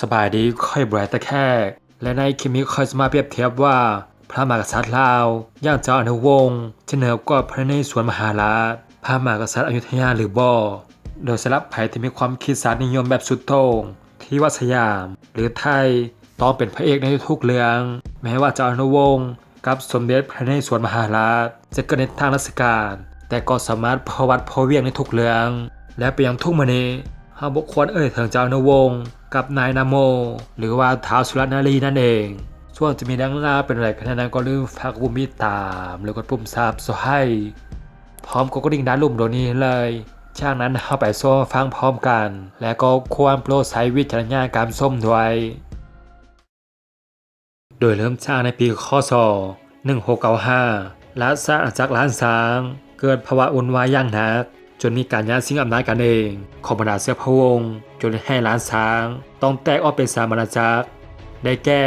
ສະບາຍດີ, ຂ້ອຍບວຍຕາແຂກ ແລະ ໃນຄລິບນີ້ຂ້ອຍຈະມາປຽບທຽບວ່າ ພະມະຫາກະສັດລາວ ຢ່າງເຈົ້າອະນຸວົງ ຈະເໜືອກວ່າພະນະເຣສວນມະຫາລາດ ພະມະຫາກະສັດອະຍຸດທະຍາຫຼືບໍ່. ໂດຍສຳລັບໃຜທີ່ມີຄວາມຄິດຊາດນິຍົມແບບສຸດໂຕ່ງ ທີ່ວ່າສະຫຍາມ ຫຼື ໄທ ຕ້ອງເປັນພະເອກໃນທຸກໆເລື່ອງ, ແມ້ວ່າເຈົ້າອະນຸວົງ ກັບສົມເດັດພະນະເຣສວນມະຫາລາດ ຈະເກີດໃນຕ່າງລາຊະການ, ແຕ່ກໍສາມາດພໍວັດພໍວຽງໃນທຸກເລື່ອງ ແລະ ໄປຍັງທຸກມື້ນີ້ ເຮົາບໍ່ຄວນເອີ່ຍເຖິງເຈົ້າອະນຸວົງ ກັບນາຍນາໂມ ຫຼືວ່າທ້າວສຸລະນາລີນັ້ນເອງ. ສ່ວນຈະມີເລື່ອງລາວເປັນແນວໃດຂະໜາດນັ້ນ ກໍຢ່າລືມຝາກກົດປຸ່ມຕິດຕາມ ແລະ ກົດປຸ່ມ Subscribe ພ້ອມກົດກະດິ່ງດ້ານລຸ່ມໂດນນີ້ເລີຍ. ຈາກນັ້ນເຮົາໄປຊົມຟັງພ້ອມກັນ ແລະ ກໍຄວນໂປດໃຊ້ວິຈາລະນະຍານການຊົມດ້ວຍ. ໂດຍເລີ່ມຈາກໃນປີ ຄ.ສ. ໜຶ່ງຫົກເກົ້າຫ້າ ລາຊະອານາຈັກລ້ານຊ້າງ ເກີດພາວະວຸ່ນວາຍຢ່າງໜັກ ຈົນມີການຍາດຊິງອຳນາດກັນເອງຂອງບັນດາເຊື້ອພະວົງ ຈົນເຮັດໃຫ້ລ້ານຊ້າງຕ້ອງແຕກອອກເປັນສາມອານາຈັກ ໄດ້ແກ່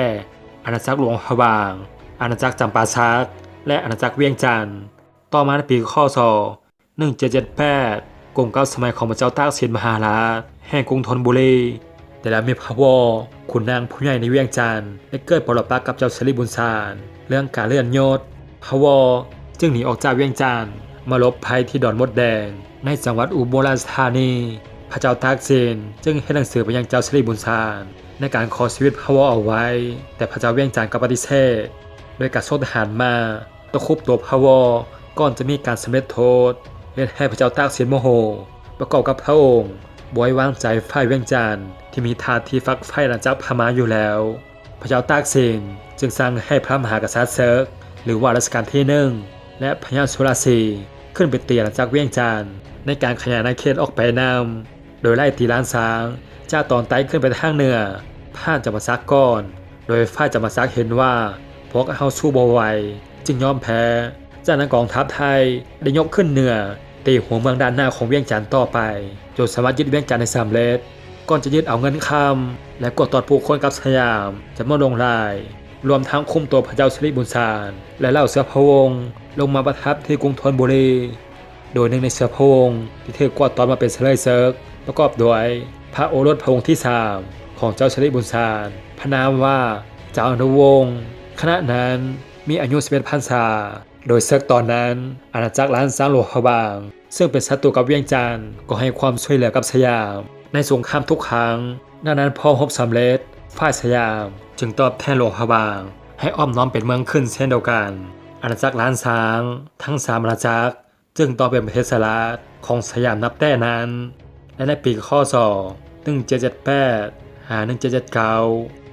ອານາຈັກຫຼວງພະບາງ, ອານາຈັກຈຳປາສັກ ແລະ ອານາຈັກວຽງຈັນ. ຕໍ່ມາໃນປີ ຄ.ສ. ໜຶ່ງເຈັດເຈັດແປດ ກົງກັບສະໄໝຂອງພະເຈົ້າຕາກສິນມະຫາລາດ ແຫ່ງກຸງທອນບູລີ ແຕ່ລະມີພະວໍ ຂຸນນາງຜູ້ໃຫຍ່ໃນວຽງຈັນ ໄດ້ເກີດປໍລະປັກກັບເຈົ້າສິລິບຸນຊານ ເລື່ອງການເລື່ອນຍົດ. ພະວໍຈຶ່ງໜີອອກຈາກວຽງຈັນ ມາຫຼົບໄພທີ່ດອນມົດແດງ ໃນຈັງຫວັດອຸບົນລາຊະທານີ. ພະເຈົ້າຕາກສິນຈຶ່ງເຮັດໜັງສືໄປຍັງເຈົ້າສິລິບຸນຊານ ໃນການຂໍຊີວິດພະວໍເອົາໄວ້, ແຕ່ພະເຈົ້າວຽງຈັນກັບປະຕິເສດ ໂດຍການສົ່ງທະຫານມາ ຕະຄຸບຕົວພະວໍ ກ່ອນຈະມີການສຳເລັດໂທດ, ເຮັດໃຫ້ພະເຈົ້າຕາກສິນໂມໂຫ ປະກອບກັບພະອົງບໍ່ໄວ້ວາງໃຈຝ່າຍວຽງຈັນ ທີ່ມີທ່າທີຝັກໃຝ່ອານາຈັກພະມ້າຢູ່ແລ້ວ. ພະເຈົ້າຕາກສິນຈຶ່ງສັ່ງໃຫ້ພະມະຫາກະສັດເສິກ ຫຼືວ່າລາຊະການທີໜຶ່ງ ແລະ ພະຍາສຸລາສີ ຂຶ້ນໄປຕີອານາຈັກວຽງຈັນ ໃນການຂະຫຍາຍອານາເຂດອອກໄປນຳ. ໂດຍໄລ່ຕີລ້ານຊ້າງຈາກຕອນໃຕ້ຂຶ້ນໄປທາງເໜືອ ຜ່ານຈຳປາສັກກ່ອນ, ໂດຍຝ່າຍຈຳປາສັກເຫັນວ່າພວກເຮົາສູ້ບໍ່ໄຫວ ຈຶ່ງຍອມແພ້. ຈາກນັ້ນກອງທັບໄທໄດ້ຍົກຂຶ້ນເໜືອ ຕີຫົວເມືອງດ້ານໜ້າຂອງວຽງຈັນຕໍ່ໄປ ຈົນສາມາດຍຶດວຽງຈັນໄດ້ສຳເລັດ, ກ່ອນຈະຍຶດເອົາເງິນຄຳ ແລະ ກວາດຕອດຜູ້ຄົນກັບສະຫຍາມຈຳນວນຫຼວງຫຼາຍ, ລວມທັງຄຸມຕົວພະເຈົ້າສິລິບຸນຊານ ແລະ ເຫຼົ່າເຊື້ອພະວົງ ລົງມາປະທັບທີ່ກຸງທອນບູລີ. ໂດຍໜຶ່ງໃນເຊື້ອພະວົງທີ່ຖືກກວາດຕອນມາເປັນສະເລີຍເສິກ ປະກອບດ້ວຍພະໂອລົດພະອົງທີສາມ ຂອງເຈົ້າສິລິບຸນຊານ ພະນາມວ່າເຈົ້າອະນຸວົງ ຂະນະນັ້ນມີອາຍຸສິບເອັດພັນສາ. ໂດຍເສິກຕອນນັ້ນ ອານາຈັກລ້ານຊ້າງຫຼວງພະບາງ ເຊິ່ງເປັນສັດຕູກັບວຽງຈັນ ກໍໃຫ້ຄວາມຊ່ວຍເຫຼືອກັບສະຫຍາມໃນສົງຄາມທຸກຄັ້ງ. ດັ່ງນັ້ນພໍຮົບສຳເລັດ ຝ່າຍສະຫຍາມຈຶ່ງຕອບແທນຫຼວງພະບາງ ໃຫ້ອ້ອມນ້ອມເປັນເມືອງຂຶ້ນເຊັ່ນດຽວກັນ. ອານາຈັກລ້ານຊ້າງທັງສາມອານາຈັກ ຈຶ່ງຕ້ອງເປັນປະເທດສະຫະລັດຂອງສະຫຍາມນັບແຕ່ນັ້ນ ແລະ ໃນປີ ຄ.ສ. ໜຶ່ງເຈັດເຈັດແປດ ຫາ ໜຶ່ງເຈັດເຈັດເກົ້າ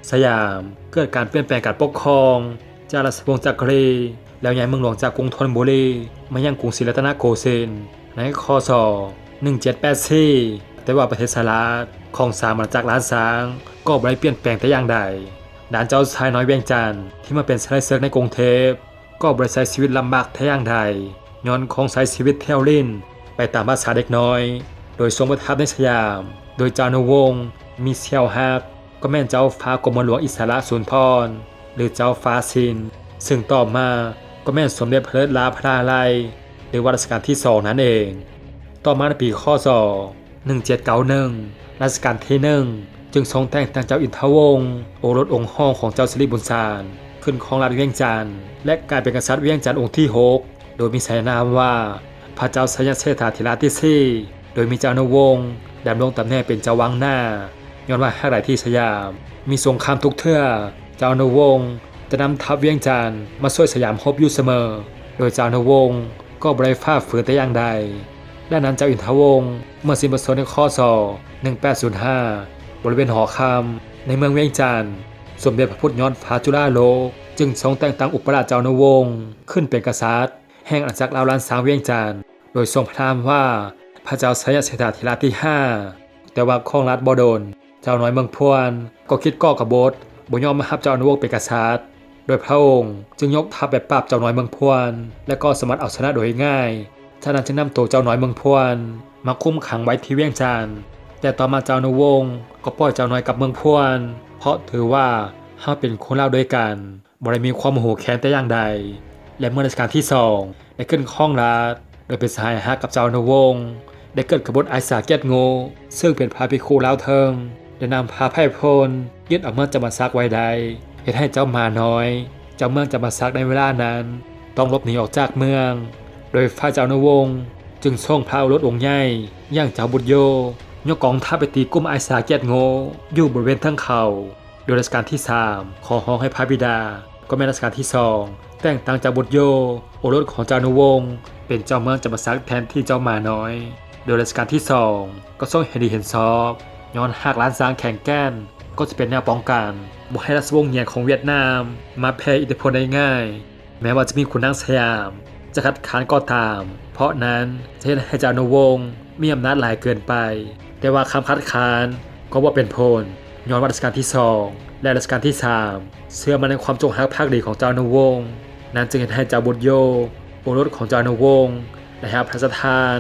ສະຫຍາມເກີດການປ່ຽນແປງການປົກຄອງຈາກລາຊະວົງຈັກກະຣີ ແລ້ວຍ້າຍເມືອງຫຼວງຈາກກຸງທອນບູລີມາຍັງກຸງສີລັດຕະນະໂກສິນໃນ ຄ.ສ. ໜຶ່ງເຈັດແປດສີ່ ແຕ່ວ່າປະເທດສະຫະລັດຂອງສາມອານາຈັກລ້ານຊ້າງກໍບໍ່ໄດ້ປ່ຽນແປງແຕ່ຢ່າງໃດ. ດ້ານເຈົ້າຊາຍນ້ອຍວຽງຈັນທີ່ມາເປັນສະເລີຍເສິກໃນກຸງເທບ ກໍບໍ່ໄດ້ໃຊ້ຊີວິດລຳບາກແຕ່ຢ່າງໃດ ຍ້ອນຄົງໃຊ້ຊີວິດທ່ຽວຫຼິ້ນໄປຕາມພາສາເດັກນ້ອຍ ໂດຍຊົງປະທັບໃນສະຫຍາມ ໂດຍເຈົ້າອະນຸວົງ ມີສ່ຽວຮັກ ກໍແມ່ນເຈົ້າຟ້າກົມໝົນຫຼວງອິດສະລະສຸນທອນ ຫຼື ເຈົ້າຟ້າຊິນ ຊຶ່ງຕໍ່ມາກໍແມ່ນສົມເດັດພະເລີດລາພະນາໄລ ຫຼືວ່າລາຊະການທີສອງນັ້ນເອງ. ຕໍ່ມາໃນປີ ຄ.ສ. ໜຶ່ງເຈັດເກົ້າໜຶ່ງ ລາຊະການທີໜຶ່ງ ຈຶ່ງຊົງແຕ່ງຕັ້ງເຈົ້າອິນທະວົງ ໂອລົດອົງຮອງຂອງເຈົ້າສິລິບຸນຊານ ຂຶ້ນຄອງລາດວຽງຈັນ ແລະ ກາຍເປັນກະສັດວຽງຈັນອົງທີຫົກ ໂດຍມີສາຍນາມວ່າ ພະເຈົ້າໄຊຍະເສດຖາທິລາດທີສີ່ ໂດຍມີເຈົ້າອະນຸວົງດຳລົງຕຳແໜ່ງເປັນເຈົ້າວັງໜ້າ ຍ້ອນວ່າຫາກໃດທີ່ສະຫຍາມມີສົງຄາມທຸກເທື່ອ ເຈົ້າອະນຸວົງຈະນຳທັບວຽງຈັນມາຊ່ວຍສະຫຍາມຮົບຢູ່ສະເໝີ ໂດຍເຈົ້າອະນຸວົງກໍບໍ່ໄດ້ຝ່າຝືນແຕ່ຢ່າງໃດ. ດັ່ງນັ້ນເຈົ້າອິນທະວົງເມື່ອສິ້ນພະຊົນໃນ ຄ.ສ. ໜຶ່ງແປດສູນຫ້າ ບໍລິເວນຫໍຄຳໃນເມືອງວຽງຈັນ, ສົມເດັດພະພຸດຍອດຟ້າຈຸລາໂລກຈຶ່ງຊົງແຕ່ງຕັ້ງອຸປະລາຊເຈົ້າອະນຸວົງຂຶ້ນເປັນກະສັດແຫ່ງອານາຈັກລາວລ້ານຊ້າງວຽງຈັນ ໂດຍຊົງພະນາມວ່າ ພະເຈົ້າໄຊຍະເສດຖາທິລາດທີຫ້າ. ແຕ່ວ່າຄອງລາດບໍ່ດົນ ເຈົ້ານ້ອຍເມືອງພວນກໍຄິດກໍ່ກະບົດ ບໍ່ຍອມມາຮັບເຈົ້າອະນຸວົງເປັນກະສັດ ໂດຍພະອົງຈຶ່ງຍົກທັບໄປປາບເຈົ້ານ້ອຍເມືອງພວນ ແລະ ກໍສາມາດເອົາຊະນະໂດຍງ່າຍ. ຈາກນັ້ນຈຶ່ງນຳໂຕເຈົ້ານ້ອຍເມືອງພວນມາຄຸມຂັງໄວ້ທີ່ວຽງຈັນ, ແຕ່ຕໍ່ມາເຈົ້າອະນຸວົງກໍປ່ອຍເຈົ້ານ້ອຍກັບເມືອງພວນ ເພາະຖືວ່າເຮົາເປັນຄົນລາວດ້ວຍກັນ ບໍ່ໄດ້ມີຄວາມໂຫດແຄ້ນແຕ່ຢ່າງໃດ ແລະ ເມື່ອລາຊະການທີສອງໄດ້ຂຶ້ນຄອງລາດ ໂດຍເປັນສະຫາຍຮັກກັບເຈົ້າອະນຸວົງ ໄດ້ເກີດກະບົດອາສາກຽດງູ ເຊິ່ງເປັນພະພິກຂຸລາວເທິງ ໄດ້ນຳພາໄພພົນຍຶດເອົາເມືອງຈຳປາສັກໄວ້ໄດ້ ເຮັດໃຫ້ເຈົ້າໝານ້ອຍ ເຈົ້າເມືອງຈຳປາສັກໃນເວລານັ້ນ ຕ້ອງຫຼົບໜີອອກຈາກເມືອງ, ໂດຍຝ່າຍເຈົ້າອະນຸວົງຈຶ່ງສົ່ງພະໂອລົດອົງໃຫຍ່ ຢ່າງເຈົ້າບຸດໂຍ ຍົກກອງທັບໄປຕີກຸ່ມອ້າຍສາກຽດໂງ່ຢູ່ບໍລິເວນເທິງເຂົາ. ໂດຍລັດຊະການທີສາມຂໍຮ້ອງໃຫ້ພະບິດາ ກໍແມ່ນລັດຊະການທີສອງ ແຕ່ງຕັ້ງເຈົ້າບຸດໂຍ ໂອລົດຂອງເຈົ້າອະນຸວົງ ເປັນເຈົ້າເມືອງຈຳປາສັກແທນທີ່ເຈົ້າໝານ້ອຍ. ໂດຍລັດຊະການທີສອງກໍຊົງເຫັນດີເຫັນຊອບ ຍ້ອນຫາກລ້ານຊ້າງແຂງແກ່ນ ກໍຈະເປັນແນວປ້ອງກັນ ບໍ່ໃຫ້ລາຊະວົງຫຍຽນຂອງຫວຽດນາມມາແຜ່ອິດທິພົນໄດ້ງ່າຍ. ແມ້ວ່າຈະມີຂຸນນາງສະຫຍາມຈະຄັດຄ້ານກໍຕາມ, ເພາະນັ້ນຈະເຮັດໃຫ້ເຈົ້າອະນຸວົງມີອຳນາດຫຼາຍເກີນໄປ. ແຕ່ວ່າຄຳຄັດຄ້ານກໍບໍ່ເປັນຜົນ, ຍ້ອນວ່າລັດຊະການທີສອງ ແລະ ລັດຊະການທີສາມເຊື່ອໝັ້ນໃນຄວາມຈົງຮັກພັກດີຂອງເຈົ້າອະນຸວົງ. ນັ້ນຈຶ່ງເຮັດໃຫ້ເຈົ້າບຸດໂຍ ໂອລົດຂອງເຈົ້າອະນຸວົງ ໄດ້ຮັບພະລາຊະທານ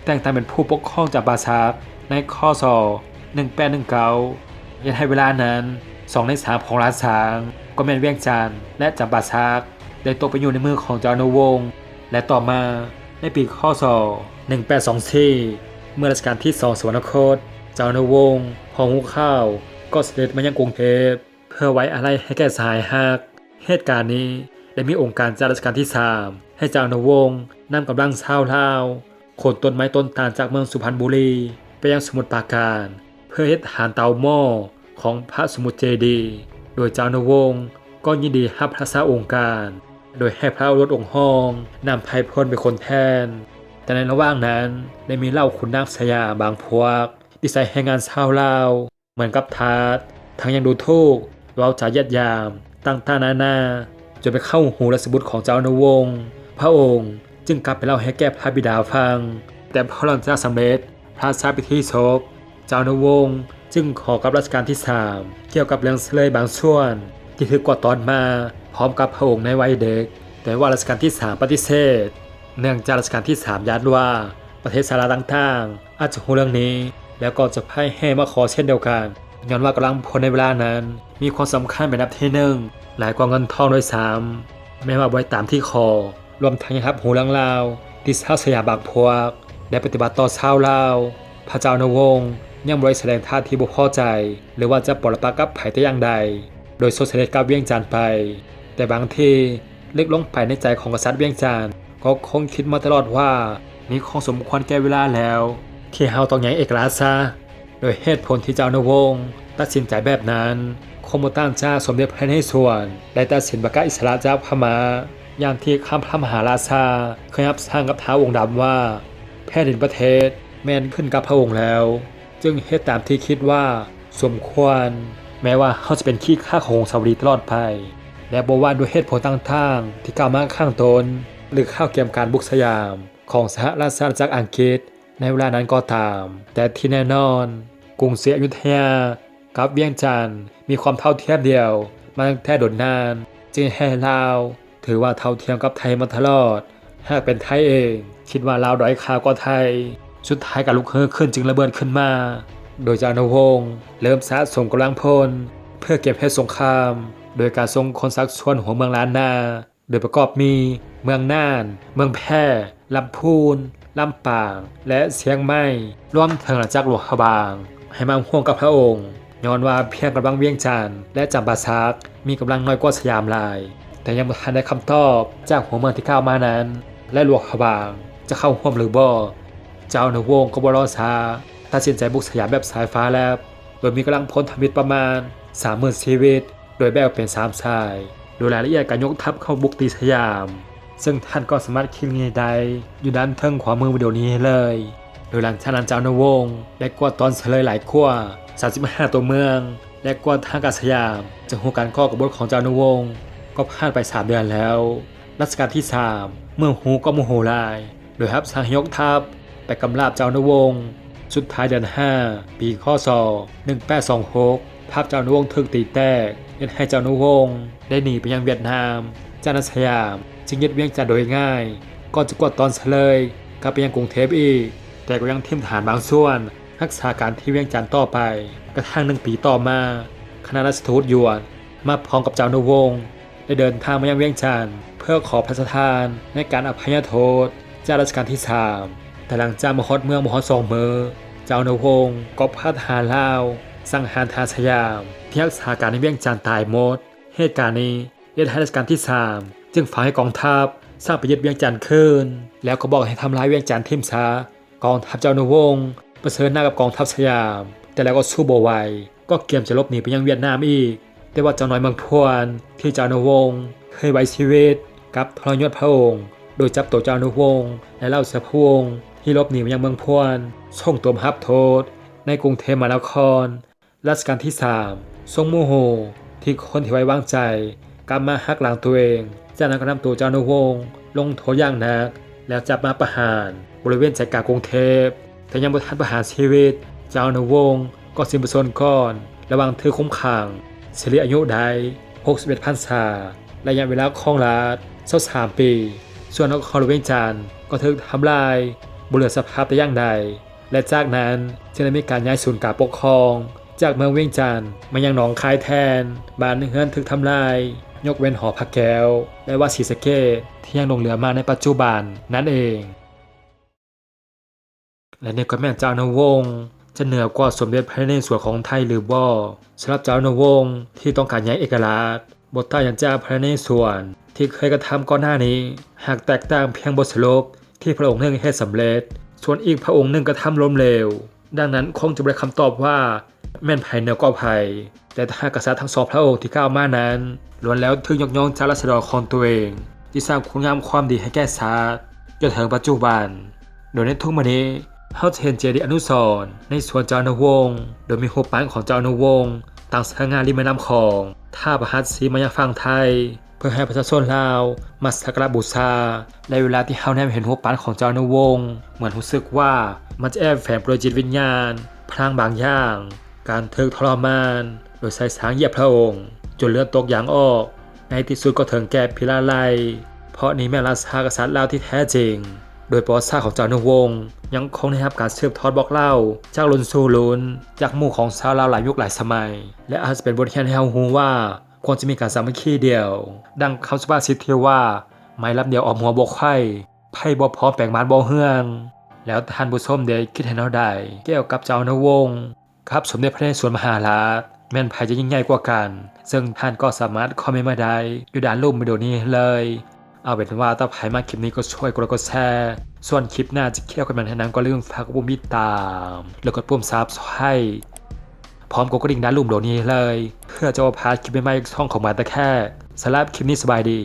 ແຕ່ງຕັ້ງເປັນຜູ້ປົກຄອງຈຳປາສັກໃນ ຄ.ສ. ໜຶ່ງແປດໜຶ່ງເກົ້າ ເຮັດໃຫ້ເວລານັ້ນ ສອງໃນສາມຂອງລ້ານຊ້າງ ກໍແມ່ນວຽງຈັນ ແລະ ຈຳປາສັກ ໄດ້ຕົກໄປຢູ່ໃນມືຂອງເຈົ້າອະນຸວົງ ແລະ ຕໍ່ມາໃນປີ ຄ.ສ. ໜຶ່ງແປດສອງສີ່ ເມື່ອລັດຊະການທີສອງສະຫວັນນະຄົດ ເຈົ້າອະນຸວົງພໍຮູ້ຂ່າວກໍສະເດັດມາຍັງກຸງເທບ ເພື່ອໄວ້ອາໄລໃຫ້ແກ່ສະຫາຍຮັກ. ເຫດການນີ້ໄດ້ມີອົງການຈາກລັດຊະການທີສາມ ໃຫ້ເຈົ້າອະນຸວົງນຳກຳລັງຊາວລາວ ຂົນຕົ້ນໄມ້ຕົ້ນຕານຈາກເມືອງສຸພັນບູລີໄປຍັງສະໝຸດປາການ ເພື່ອເຮັດຖານເຕົາໝໍ້ຂອງພະສົມມຸດເຈດີ, ໂດຍເຈົ້າອະນຸວົງກໍຍິນດີຮັບພະລາຊາອົງການ ໂດຍໃຫ້ພະໂອລົດອົງຮອງນຳໄພພົນເປັນຄົນແທນ. ແຕ່ໃນລະຫວ່າງນັ້ນໄດ້ມີເຫຼົ່າຂຸນນາງສະຫຍາມບາງພວກທີ່ໃຊ້ແຮງງານຊາວລາວ ເໝືອນກັບທາດ, ທັງຍັງດູຖູກ, ເວົ້າຈາຢຽດຫຍາມຕ່າງໆນານາ, ຈົນໄປເຂົ້າຫູລາຊະບຸດຂອງເຈົ້າອະນຸວົງ. ພະອົງຈຶ່ງກັບໄປເລົ່າໃຫ້ແກ່ພະບິດາຟັງ. ແຕ່ພໍຫຼັງຈາກສຳເລັດພະລາຊາພິທີສົບ, ເຈົ້າອະນຸວົງຈຶ່ງຂໍກັບລັດຊະການທີສາມ ກ່ຽວກັບເລື່ອງສະເລີຍບາງສ່ວນທີ່ຖືກກວາດຕອນມາພ້ອມກັບພະອົງໃນໄວເດັກ, ແຕ່ວ່າລັດຊະການທີສາມປະຕິເສດ, ເນື່ອງຈາກລັດຊະການທີສາມຢ້ານວ່າ ປະເທດສະຫະລັດຕ່າງໆ ອາດຈະຮູ້ເລື່ອງນີ້ ແລ້ວກໍຈະພ່າຍແຫ່ມາຂໍເຊັ່ນດຽວກັນ, ຍ້ອນວ່າກຳລັງພົນໃນເວລານັ້ນມີຄວາມສຳຄັນເປັນອັນດັບທີໜຶ່ງ ຫຼາຍກວ່າເງິນທອງດ້ວຍຊ້ຳ. ແມ້ວ່າບໍ່ໄດ້ຕາມທີ່ຂໍ, ລວມທັງຍັງຮັບຮູ້ເລື່ອງລາວທີ່ຊາວສະຫຍາມບາງພວກໄດ້ປະຕິບັດຕໍ່ຊາວລາວ, ພະເຈົ້າອະນຸວົງຍັງບໍ່ໄດ້ສະແດງທ່າທີບໍ່ພໍໃຈ ຫຼືວ່າຈະປໍລະປະກັບໃຜແຕ່ຢ່າງໃດ, ໂດຍຊົງສະເດັດກັບວຽງຈັນໄປ. ແຕ່ບາງທີ ເລິກລົງໄປໃນໃຈຂອງກະສັດວຽງຈັນ ກໍຄົງຄິດມາຕະຫຼອດວ່າ ນີ້ຄົງສົມຄວນແກ່ເວລາແລ້ວ ທີ່ເຮົາຕ້ອງແຍກເອກະລາດຊະ. ໂດຍເຫດຜົນທີ່ເຈົ້າອະນຸວົງຕັດສິນໃຈແບບນັ້ນ ຄົງບໍ່ຕ່າງຈາກສົມເດັດພະນເຣສວນໄດ້ຕັດສິນປະກາດອິດສະຫຼະຈາກພະມ້າ ຢ່າງທີ່ຄຳພະມະຫາລາຊາເຄີຍຮັບສັ່ງກັບທ້າວອົງດຳວ່າ ແຜ່ນດິນປະເທດແມ່ນຂຶ້ນກັບພະອົງແລ້ວ ຈຶ່ງເຮັດຕາມທີ່ຄິດວ່າສົມຄວນ, ແມ້ວ່າເຮົາຈະເປັນຂີ້ຂ້າຂອງວົງສາວະດີຕະຫຼອດໄປ. ແລະ ບໍ່ວ່າດ້ວຍເຫດຜົນຕ່າງໆທີ່ກ່າວມາຂ້າງຕົ້ນ ຫຼື ຂ່າວກຽມການບຸກສະຫຍາມຂອງສະຫະລາຊະອານາຈັກອັງກິດໃນເວລານັ້ນກໍຕາມ, ແຕ່ທີ່ແນ່ນອນ ກຸງສຣີອະຍຸດທະຍາກັບວຽງຈັນມີຄວາມເທົ່າທຽມດຽວມາຕັ້ງແຕ່ດົນນານ, ຈຶ່ງເຮັດໃຫ້ລາວ ຖືວ່າເທົ່າທຽມກັບໄທມາຕະຫຼອດ. ຫາກເປັນໄທເອງ ຄິດວ່າລາວດ້ອຍຄ່າກວ່າໄທ. ສຸດທ້າຍການລຸກຮືຂຶ້ນຈຶ່ງລະເບີດຂຶ້ນມາ, ໂດຍເຈົ້າອະນຸວົງເລີ່ມສະສົມກຳລັງພົນເພື່ອກຽມເຮັດສົງຄາມ ໂດຍການສົ່ງຄົນຊັກຊວນຫົວເມືອງລ້ານນາ ໂດຍປະກອບມີເມືອງນ່ານ, ເມືອງແພ້, ລຳພູນ, ລຳປາງ ແລະ ຊຽງໃໝ່, ລວມເຖິງອານາຈັກຫຼວງພະບາງ ໃຫ້ມາຮ່ວມກັບພະອົງ. ຍ້ອນວ່າພຽງກຳລັງວຽງຈັນ ແລະ ຈຳປາສັກ ມີກຳລັງນ້ອຍກວ່າສະຫຍາມຫຼາຍ, ແຕ່ຍັງບໍ່ທັນໄດ້ຄຳຕອບຈາກຫົວເມືອງທີ່ກ່າວມານັ້ນ ແລະ ຫຼວງພະບາງຈະເຂົ້າຮ່ວມຫຼືບໍ່. ເຈົ້າອະນຸວົງກໍບໍ່ລໍຊ້າ ຕັດສິນໃຈບຸກສະຫຍາມແບບສາຍຟ້າແລບ, ໂດຍມີກຳລັງພົນທຳອິດປະມານສາມໝື່ນຊີວິດ ໂດຍແບ່ງອອກເປັນສາມສາຍ, ໂດຍລາຍລະອຽດການຍົກທັບເຂົ້າບຸກຕີສະຫຍາມ ເຊິ່ງທ່ານກໍສາມາດຄລິກນີ້ໄດ້ ຢູ່ດ້ານເທິງຂວາມືວິດີໂອນີ້ເລີຍ. ໂດຍຫຼັງຈາກນັ້ນເຈົ້າອະນຸວົງໄດ້ກວາດຕ້ອນສະເລີຍຫຼາຍກວ່າສາມສິບຫ້າຕົວເມືອງ ແລະ ກວາດທາງການສະຫຍາມ. ຈາກຮູບການກໍ່ກະບົດຂອງເຈົ້າອະນຸວົງກໍຜ່ານໄປສາມເດືອນແລ້ວ. ລັດຊະການທີສາມເມື່ອຮູ້ກໍໂມໂຫຫຼາຍ ໂດຍຮັບສັ່ງໃຫ້ຍົກທັບໄປກຳລາບເຈົ້າອະນຸວົງ. ສຸດທ້າຍເດືອນຫ້າ ປີ ຄ.ສ. ໜຶ່ງແປດສອງຫົກ ທັບເຈົ້າອະນຸວົງຖືກຕີແຕກ ເຮັດໃຫ້ເຈົ້າອະນຸວົງໄດ້ໜີໄປຍັງຫວຽດນາມ. ຈາກນັ້ນສະຫຍາມຈຶ່ງຍຶດວຽງຈັນໂດຍງ່າຍ ກ່ອນຈະກວາດຕ້ອນສະເລີຍກັບໄປຍັງກຸງເທບອີກ, ແຕ່ກໍຍັງຖິ້ມທະຫານບາງສ່ວນຮັກສາການທີ່ວຽງຈັນຕໍ່ໄປ. ກະທັ້ງໜຶ່ງປີຕໍ່ມາ ຄະນະລາຊະທູດຢວນມາພ້ອມກັບເຈົ້າອະນຸວົງ ໄດ້ເດີນທາງມາຍັງວຽງຈັນ ເພື່ອຂໍພະລາຊະທານໃນການອະໄພຍະໂທດຈາກລັດຊະການທີສາມ. ແຕ່ຫຼັງຈາກມາຮອດເມືອງບໍ່ຮອດສອງມື້ ເຈົ້າອະນຸວົງກໍພາທະຫານລາວ ສັງຫານທະຫານສະຫຍາມທີ່ຮັກສາການໃນວຽງຈັນຕາຍໝົດ. ເຫດການນີ້ເຮັດໃຫ້ລັດຊະການທີສາມຈຶ່ງຝາກໃຫ້ກອງທັບສ້າງໄປຍຶດວຽງຈັນຄືນ ແລ້ວກໍບອກໃຫ້ທຳລາຍວຽງຈັນຖິ້ມຊະ. ກອງທັບເຈົ້າອະນຸວົງປະເຊີນໜ້າກັບກອງທັບສະຫຍາມ, ແຕ່ແລ້ວກໍສູ້ບໍ່ໄຫວ ກໍກຽມຈະຫຼົບໜີໄປຍັງຫວຽດນາມອີກ. ແຕ່ວ່າເຈົ້ານ້ອຍເມືອງພວນທີ່ເຈົ້າອະນຸວົງເຄີຍໄວ້ຊີວິດ ກັບທໍລະຍົດພະອົງ ໂດຍຈັບໂຕເຈົ້າອະນຸວົງ ແລະ ເຫຼົ່າເຊື້ອພະວົງທີ່ຫຼົບໜີມາຍັງເມືອງພວນ ສົ່ງຕົວມາຮັບໂທດໃນກຸງເທບມະຫານະຄອນ. ລັດຊະການທີສາມຊົງໂມໂຫທີ່ຄົນທີ່ໄວ້ວາງໃຈກັບມາຫັກຫຼັງຕົວເອງ, ຈາກນັ້ນກໍນຳໂຕເຈົ້າອະນຸວົງລົງໂທດຢ່າງໜັກ ແລ້ວຈັບມາປະຫານບໍລິເວນໃຈກາງກຸງເທບ. ແຕ່ຍັງບໍ່ທັນປະຫານຊີວິດ, ເຈົ້າອະນຸວົງກໍສິ້ນພະຊົນກ່ອນ ລະຫວ່າງຖືກຄຸມຂັງ. ສິລິອາຍຸໄດ້ຫົກສິບເອັດພັນສາ, ໄລຍະເວລາຄອງລາດຊາວສາມປີ. ສ່ວນນະຄອນຫຼວງວຽງຈັນກໍຖືກທຳລາຍ ບໍ່ເຫຼືອສະພາບແຕ່ຢ່າງໃດ ແລະ ຈາກນັ້ນຈຶ່ງໄດ້ມີການຍ້າຍສູນກາງປົກຄອງຈາກເມືອງວຽງຈັນມາຍັງໜອງຄາຍແທນ. ບ້ານເຮືອນຖືກທຳລາຍ ຍົກເວັ້ນຫໍພະແກ້ວ ແລະ ວັດສີສະເກດທີ່ຍັງຫຼົງເຫຼືອມາໃນປັດຈຸບັນນັ້ນເອງ. ແລະ ນີ້ກໍແມ່ນເຈົ້າອະນຸວົງຈະເໜືອກວ່າສົມເດັດພະນະເຣສວນຂອງໄທຫຼືບໍ່? ສຳລັບເຈົ້າອະນຸວົງທີ່ຕ້ອງການແຍກເອກະລາດ ບໍ່ຕ່າງຫຍັງຈາກພະນະເຣສວນທີ່ເຄີຍກະທຳກ່ອນໜ້ານີ້, ຫາກແຕກຕ່າງພຽງບົດສະຫຼຸບທີ່ພະອົງໜຶ່ງເຮັດສຳເລັດ ສ່ວນອີກພະອົງໜຶ່ງກະທຳລົ້ມເຫຼວ. ດັ່ງນັ້ນຄົງຈະບໍ່ໄດ້ຄຳຕອບວ່າແມ່ນໃຜເໜືອກວ່າໃຜ, ແຕ່ຖ້າຫາກກະສັດທັງສອງພະອົງທີ່ກ່າວມານັ້ນ ລ້ວນແລ້ວຖືກຍົກຍ້ອງຈາກລາຊະດອນຂອງຕົວເອງ ທີ່ສ້າງຄຸນງາມຄວາມດີໃຫ້ແກ່ຊາດຈົນເຖິງປັດຈຸບັນ. ໂດຍໃນທຸກມື້ນີ້ ເຮົາຈະເຫັນເຈດີອະນຸສອນໃນສວນເຈົ້າອະນຸວົງ ໂດຍມີຮູບປັ້ນຂອງເຈົ້າອະນຸວົງຕັ້ງສະຫງ່າລິມແມ່ນ້ຳຂອງ, ຖ້າປະຫັດສີມາຍັງຝັ່ງໄທ ເພື່ອໃຫ້ປະຊາຊົນລາວມາສັກກາລະບູຊາ. ແລະ ເວລາທີ່ເຮົາແນມເຫັນຮູບປັ້ນຂອງເຈົ້າອະນຸວົງ ເໝືອນຮູ້ສຶກວ່າມັນຈະແອບແຝງໂປຣຍຈິດວິນຍານພະລັງບາງຢ່າງ, ການຖືກທໍລະມານໂດຍໃຊ້ຊ້າງຢຽບພະອົງຈົນເລືອດຕົກຢາງອອກ, ໃນທີ່ສຸດກໍເຖິງແກ່ພິລາໄລ, ເພາະນີ້ແມ່ນລາຊາກະສັດລາວທີ່ແທ້ຈິງ. ໂດຍປະຫວັດສາດຂອງເຈົ້າອະນຸວົງຍັງຄົງໄດ້ຮັບການສືບທອດບອກເລົ່າຈາກລຸ້ນສູ່ລຸ້ນ ຈາກໝູ່ຂອງຊາວລາວຫຼາຍຍຸກຫຼາຍສະໄໝ ແລະ ອາດຈະເປັນບົດຮຽນໃຫ້ເຮົາຮູ້ວ່າ ຄວນຈະມີການສາມັກຄີດຽວ. ດັ່ງຄຳສຸພາສິດທີ່ວ່າ ໄມ້ລຳດຽວອ້ອມຫົວບົກໄຂ້, ໄຟບໍ່ພ້ອມແປງມານບໍ່ເຮືອງ. ແລ້ວທ່ານຜູ້ຊົມເດຄິດເຫັນແນວໃດກ່ຽວກັບເຈົ້າອະນຸວົງກັບສົມເດັດພະນະເຣສວນມະຫາລາດ? ແມ່ນໃຜຈະຍິ່ງໃຫຍ່ກວ່າກັນ? ເຊິ່ງທ່ານກໍສາມາດຄອມເມັນມາໄດ້ຢູ່ດ້ານລຸ່ມວິດີໂອນີ້ເລີຍ. ເອົາເປັນວ່າຖ້າໃຜມັກຄລິບນີ້ກໍຊ່ວຍກົດໄລກ໌ ກົດແຊ, ສ່ວນຄລິບໜ້າຈະກ່ຽວກັບຫຍັງແນວໃດນັ້ນກໍຢ່າລືມຝາກກົດປຸ່ມຕິດຕາມ ແລະ ກົດປຸ່ມ Subscribe ພ້ອມກົດກະດິ່ງດ້ານລຸ່ມວິດີໂອນີ້ເລີຍ ເພື່ອຈະບໍ່ພາດຄລິບໃໝ່ໆຂອງ Mata Cat. ສຳລັບຄລິບນີ້ສະບາຍດີ.